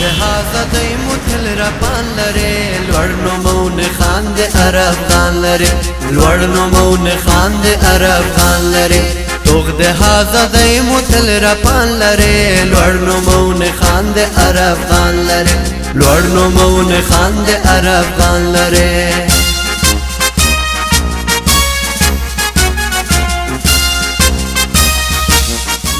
د ازادۍ مو تل رپان لري، لوړ نومونه خان د هر افغان لري، لوړ نومونه خان د هر افغان لري. توغ د ازادۍ مو تل رپان لري، لوړ نومونه خان د هر افغان لري، لوړ نومونه خان د هر افغان لري.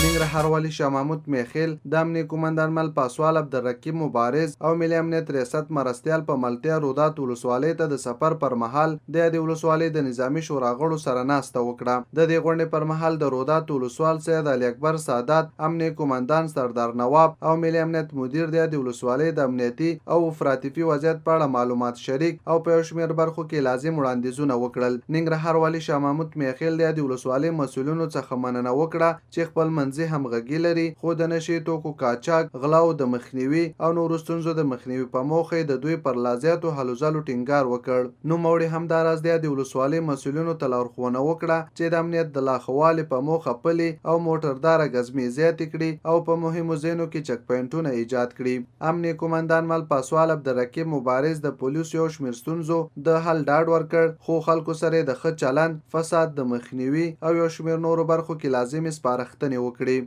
ننګرهار والي شاه محمود میخیل، د امنیې قومندان مل پاسوال عبدالرقیب مبارز او ملي امنیت ریاست مرستیال په ملتیا رودات ولسوالۍ ته د سفر پر مهال د یادې ولسوالۍ د نظامي شورا غړو سره ناسته وکړه. د دې غونډې پر مهال د رودات ولسوال سید علي اکبر سادات، امنیې قومندان سردار نواب او ملي امنیت مدیر د یادې ولسوالۍ د امنیتي او افراطیفي وضعیت په اړه معلومات شریک او په یو شمېر برخو کې لازم وړاندیزونه وکړل. ننګرهار والي شاه محمود میاخېل د یادې ولسوالۍ مسؤلینو څخه مننه وکړه چې خپل منځي همغږي لري، خو د نشې توکو قاچاق، غلاوو د مخنیوي او نورو ستونزو د مخنیوي په موخه یې د دوی پر لازیاتو هلو ځلو ټینګار وکړ. نوموړي همداراز د یادې ولسوالۍ مسؤلینو ته لارښوونه وکړه چې د امنیت د لا ښه والي په موخه پلي او موټرداره ګزمې زیاتې کړي او په مهمو ځایونو کې چک پواینټونه ایجاد کړي. امنیې قومندان مل پاسوال عبدالرقیب مبارز د پولیسو یو شمېر ستونزو د حل ډاډ ورکړ، خو خلکو سره یې د ښه چلند، فساد د مخنیوي او یو شمېر نورو برخو کې لازمې سپارښتنې وکړې.